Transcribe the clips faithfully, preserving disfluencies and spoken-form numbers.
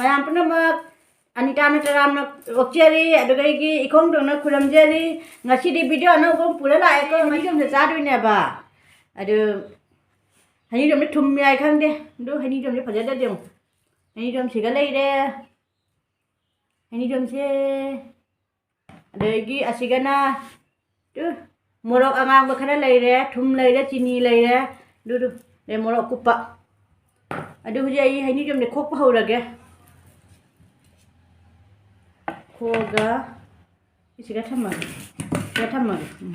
ꯃꯌꯥꯝ ꯄꯨꯝꯅꯃꯛ ꯑꯅꯤꯇꯥꯅ ꯇꯔꯥꯝꯅ ꯑꯣꯛꯆꯔꯤ, ꯑꯗꯨꯒ ꯑꯩꯒꯤ ꯏꯈꯣꯡꯗꯧꯅ ꯈꯨꯔꯨꯝꯖꯔꯤ꯫ ꯉꯁꯤꯗꯤ video ꯑꯅꯧꯕ ꯑꯃ ꯄꯨꯔ ꯂꯥꯛꯑꯦꯀꯣ, ꯍꯩꯅꯤꯗꯣꯝꯁꯦ ꯆꯥꯗꯣꯏꯅꯦꯕ꯫ ꯑꯗꯨ ꯍꯩꯅꯤꯗꯣꯝꯁꯦ ꯊꯨꯝ ꯌꯥꯏ ꯈꯪꯗꯦ, ꯑꯗꯨ ꯍꯩꯅꯤꯗꯣꯝꯁꯦ ꯐꯖꯗ꯭ꯔꯗꯤ ꯌꯦꯡꯉꯨ꯫ ꯍꯩꯅꯤꯗꯣꯝꯁꯤꯒ ꯂꯩꯔꯦ, ꯍꯩꯅꯤꯗꯣꯝꯁꯦ꯫ ꯑꯗꯒꯤ ꯑꯁꯤꯒꯅ ꯇꯨ, ꯃꯣꯔꯣꯛ ꯑꯉꯥꯡꯕ ꯈꯔ ꯂꯩꯔꯦ, ꯊꯨꯝ ꯂꯩꯔꯦ, ꯆꯤꯅꯤ ꯂꯩꯔꯦ, ꯑꯗꯨꯗꯨ, ꯑꯗꯩ ꯃꯣꯔꯣꯛ ꯑꯀꯨꯞꯄ꯫ ꯑꯗꯨ ꯍꯧꯖꯤꯛ ꯑꯩ ꯍꯩꯅꯤꯗꯣꯝꯁꯦ ꯈꯣꯛꯄ ꯍꯧꯔꯒꯦ꯫ ꯈꯣꯛꯑꯒ ꯁꯤꯒ ꯊꯝꯃꯒꯦ, ꯁꯤꯒ ꯊꯝꯃꯒꯦ꯫ ꯎꯝ꯫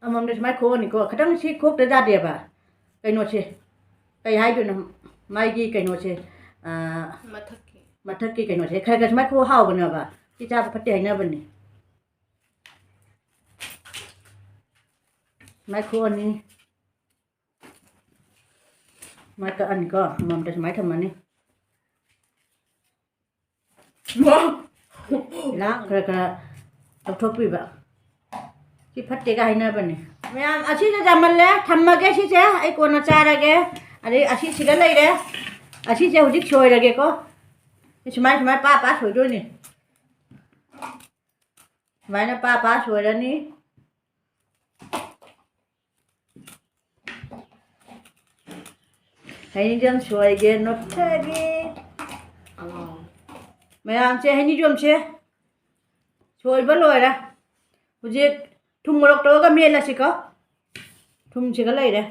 ꯑꯃꯃꯝꯗ ꯁꯨꯃꯥꯏꯅ ꯈꯣꯛꯑꯅꯤꯀꯣ꯫ ꯈꯤꯇꯪ ꯁꯤ ꯈꯣꯛꯇ ꯌꯥꯗꯦꯕ꯫ ꯀꯩꯅꯣꯁꯦ, ꯀꯩ ꯍꯥꯏꯗꯣꯏꯅꯣ? ꯃꯥꯒꯤ ꯀꯩꯅꯣꯁꯦ, ꯑꯥ, ꯃꯊꯛꯀꯤ꯫ ꯃꯊꯛꯀꯤ ꯀꯩꯅꯣꯁꯦ ꯈꯔ ꯈꯔ ꯁꯨꯃꯥꯏꯅ ꯈꯣꯛꯑ ꯍꯥꯎꯕꯅꯦꯕ꯫ ꯁꯤ ꯆꯥꯕ ꯐꯠꯇꯦ ꯍꯥꯏꯅꯕꯅꯤ꯫ ꯁꯨꯃꯥꯏꯅ ꯈꯣꯛꯑꯅꯤ꯫ ꯁꯨꯃꯥꯏꯅ ꯀꯛꯑꯅꯤꯀꯣ꯫ ꯑꯃꯃꯝꯗ ꯁꯨꯃꯥꯏꯅ ꯊꯝꯃꯅꯤ꯫ ꯂꯥꯛ ꯈꯔ ꯈꯔ ꯂꯧꯊꯣꯛꯄꯤꯕ꯫ ꯁꯤ ꯐꯠꯇꯦꯒ ꯍꯥꯏꯅꯕꯅꯦ꯫ ꯃꯌꯥꯝ, ꯑꯁꯤꯁꯦ ꯌꯥꯝꯃꯜꯂꯦ, ꯊꯝꯃꯒꯦ ꯁꯤꯁꯦ, ꯑꯩ ꯀꯣꯟꯅ ꯆꯥꯔꯒꯦ꯫ ꯑꯗꯩ ꯑꯁꯤꯁꯤꯒ ꯂꯩꯔꯦ, ꯑꯁꯤꯁꯦ ꯍꯧꯖꯤꯛ ꯁꯣꯏꯔꯒꯦꯀꯣ꯫ ꯁꯤ ꯁꯨꯃꯥꯏ ꯁꯨꯃꯥꯏ ꯄꯥ ꯄꯥ ꯁꯣꯏꯗꯣꯏꯅꯤ꯫ ꯁꯨꯃꯥꯏꯅ ꯄꯥ ꯄꯥ ꯁꯣꯏꯔꯅꯤ꯫ ꯍꯩꯅꯤꯗꯣꯝ ꯁꯣꯏꯒꯦ ꯅꯣꯠꯊꯒꯦ꯫ ꯃꯌꯥꯝꯁꯦ ꯍꯩꯅꯤꯗꯣꯝꯁꯦ ꯁꯣꯏꯕ ꯂꯣꯏꯔꯦ꯫ ꯍꯧꯖꯤꯛ ꯊꯨꯝ ꯃꯣꯔꯣꯛ ꯇꯧꯔꯒ ꯃꯦꯠꯂꯁꯤꯀꯣ꯫ ꯊꯨꯝꯁꯤꯒ ꯂꯩꯔꯦ꯫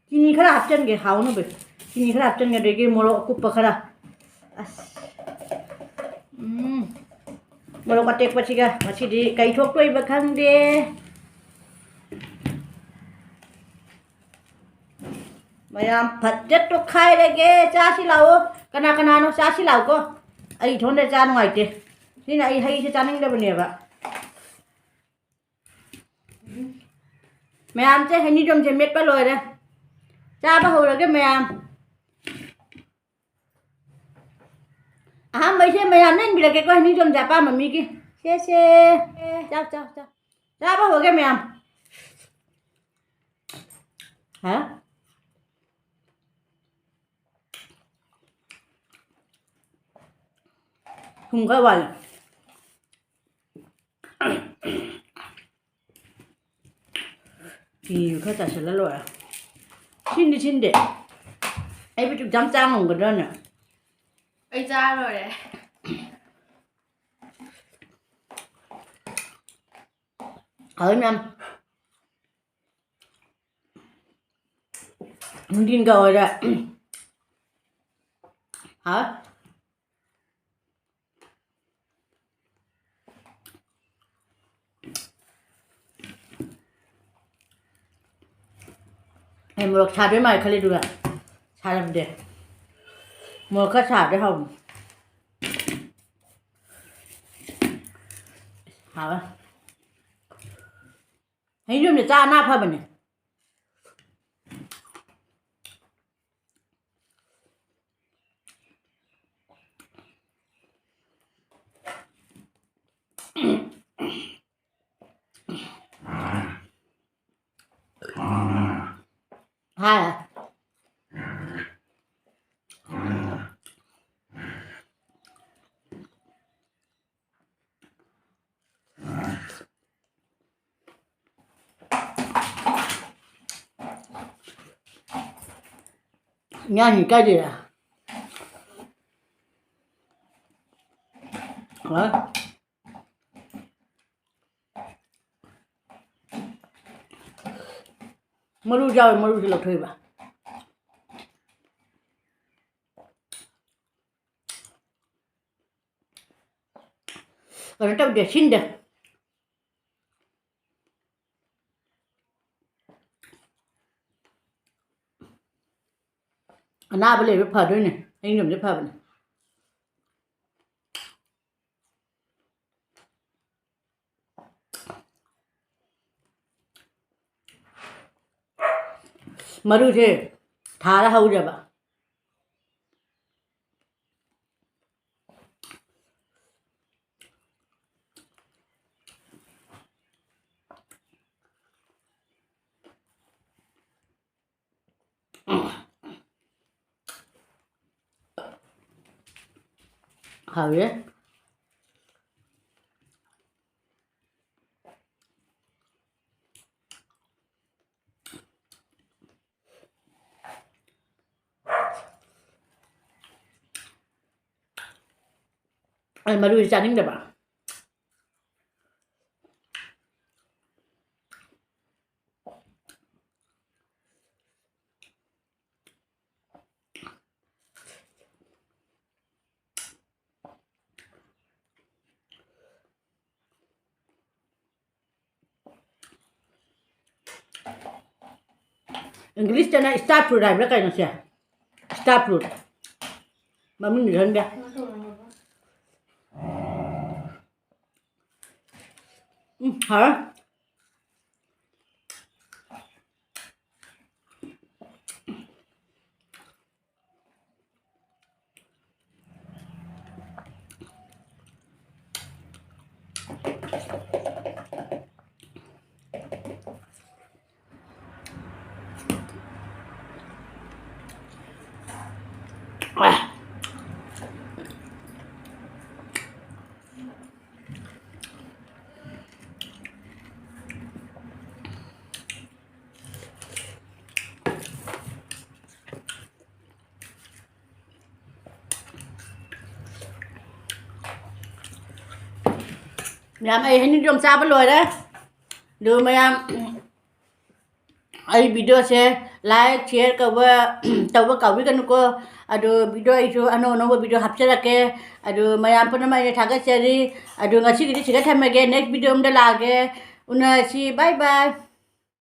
ꯆꯤꯅꯤ ꯈꯔ ꯍꯥꯞꯆꯤꯟꯒꯦ ꯍꯥꯎꯅꯕ꯫ ꯆꯤꯅꯤ ꯈꯔ ꯍꯥꯞꯆꯤꯟꯒꯦ, ꯑꯗꯒꯤ ꯃꯣꯔꯣꯛ ꯑꯀꯨꯞꯄ ꯈꯔ꯫ ꯑꯁ꯫ ꯎꯝ꯫ ꯃꯣꯔꯣꯛ ꯑꯇꯦꯛꯄꯁꯤꯒ ꯉꯁꯤꯗꯤ ꯀꯩ ꯊꯣꯛꯇꯣꯏꯕ ꯈꯪꯗꯦ꯫ ꯃꯌꯥꯝ ꯐꯖ ꯇꯣꯈꯥꯏꯔꯒꯦ꯫ ꯆꯥꯁꯤ ꯂꯥꯛꯑꯣ꯫ ꯀꯅꯥ ꯀꯅꯥꯅꯣ ꯆꯥꯁꯤ ꯂꯥꯛꯑꯣꯀꯣ꯫ ꯑꯩ ꯏꯊꯣꯟꯗ ꯆꯥ ꯅꯨꯡꯉꯥꯏꯇꯦ꯫ ꯁꯤꯅ ꯑꯩ ꯍꯩꯁꯦ ꯆꯥꯅꯤꯡꯗꯕꯅꯦꯕ꯫ ꯃꯌꯥꯝꯁꯦ ꯍꯩꯅꯤꯗꯣꯝꯁꯦ ꯃꯦꯠꯄ ꯂꯣꯏꯔꯦ꯫ ꯆꯥꯕ ꯍꯧꯔꯒꯦ ꯃꯌꯥꯝ꯫ ꯑꯍꯥꯟꯕꯩꯁꯦ ꯃꯌꯥꯝꯅ ꯏꯟꯕꯤꯔꯛꯀꯦꯀꯣ, ꯍꯩꯅꯤꯗꯣꯝꯁꯦ ꯑꯄꯥꯝꯕ ꯃꯤꯒꯤ꯫ ꯁꯦ, ꯁꯦ꯫ ꯆꯥꯎ, ꯆꯥꯎ, ꯆꯥꯎ꯫ ꯆꯥꯕ ꯍꯧꯔꯒꯦ ꯃꯌꯥꯝ꯫ ꯍꯥ? ꯊꯨꯝ ꯈꯔ ꯋꯥꯠꯂꯦ꯫ ꯆꯤꯅꯤꯁꯨ ꯈꯔ ꯆꯥꯏꯁꯤꯜꯂ ꯂꯣꯏꯔꯦ꯫ ꯁꯤꯟꯗꯤ ꯁꯤꯟꯗꯦ꯫ ꯑꯩꯕꯨ ꯆꯨꯞ ꯆꯥꯝ ꯆꯥ ꯉꯝꯒꯗ꯭ꯔꯅꯦ? ꯑꯩ ꯆꯥ ꯂꯣꯏꯔꯦ꯫ ꯍꯥꯎꯋꯤ ꯃꯌꯥꯝ꯫ ꯅꯨꯡꯊꯤꯟꯒ ꯑꯣꯏꯔꯦ꯫ ꯍꯥꯎꯋꯦ꯫ ꯑꯩ ꯃꯣꯔꯣꯛ ꯁꯥꯗꯣꯏ ꯃꯥꯜꯂꯦ ꯈꯜꯂꯤ, ꯑꯗꯨꯒ ꯁꯥꯔꯝꯗꯦ꯫ ꯃꯣꯔꯣꯛ ꯈꯔ ꯁꯥꯔꯗꯤ ꯍꯥꯎꯕꯅꯤ꯫ ꯍꯥꯎꯋꯦ꯫ ꯍꯩꯅꯧꯁꯦ ꯆꯥ ꯑꯅꯥ ꯐꯕꯅꯦ꯫ ꯍꯥꯏ꯫ ꯉꯥꯅꯤ ꯀꯥꯏꯗꯩꯔ? ꯍꯣꯏ꯫ ꯃꯔꯨ ꯌꯥꯎꯋꯦ, ꯃꯔꯨꯁꯦ ꯂꯧꯊꯣꯛꯏꯕ꯫ ꯀꯩꯅꯣ ꯇꯧꯗꯦ, ꯁꯤꯟꯗꯦ꯫ ꯑꯅꯥꯕ ꯂꯩꯕ ꯐꯗꯣꯏꯅꯦ, ꯍꯩꯅꯧꯁꯦ ꯐꯕꯅꯦ꯫ ꯃꯔꯨꯁꯦ ꯊꯥꯔ ꯍꯧꯔꯦꯕ꯫ ꯍꯥꯎꯔꯦ꯫ ꯑꯩ ꯃꯔꯨꯁꯦ ꯆꯥꯅꯤꯡꯗꯕ꯫ English ꯇꯅ star fruit ꯍꯥꯏꯕ꯭ꯔꯥ ꯀꯩꯅꯣ ꯁꯦ? Star fruit꯫ ꯃꯃꯤꯡꯗꯤ ꯈꯪꯗꯦ꯫ ꯎꯝ, ꯍꯥꯎꯔꯦ꯫ ꯃꯌꯥꯝ, ꯑꯩ ꯍꯩꯅꯤꯡꯗꯣꯝ ꯆꯥꯕ ꯂꯣꯏꯔꯦ꯫ ꯑꯗꯨ ꯃꯌꯥꯝ, ꯑꯩ video ꯁꯦ like, share ꯀꯧꯕ, ꯇꯧꯕ ꯀꯥꯎꯕꯤꯒꯅꯨꯀꯣ꯫ ꯑꯗꯨ video ꯑꯩꯁꯨ ꯑꯅꯧ ꯑꯅꯧꯕ video ꯍꯥꯞꯆꯔꯛꯀꯦ꯫ ꯑꯗꯨ ꯃꯌꯥꯝ ꯄꯨꯝꯅꯃꯛ ꯑꯩꯅ ꯊꯥꯒꯠꯆꯔꯤ꯫ ꯑꯗꯨ ꯉꯁꯤꯒꯤꯗꯤ ꯁꯤꯗ ꯊꯝꯃꯒꯦ꯫ Next video ꯑꯝꯗ ꯂꯥꯛꯑꯒꯦ꯫ ꯎꯅꯁꯤ꯫ Bye bye꯫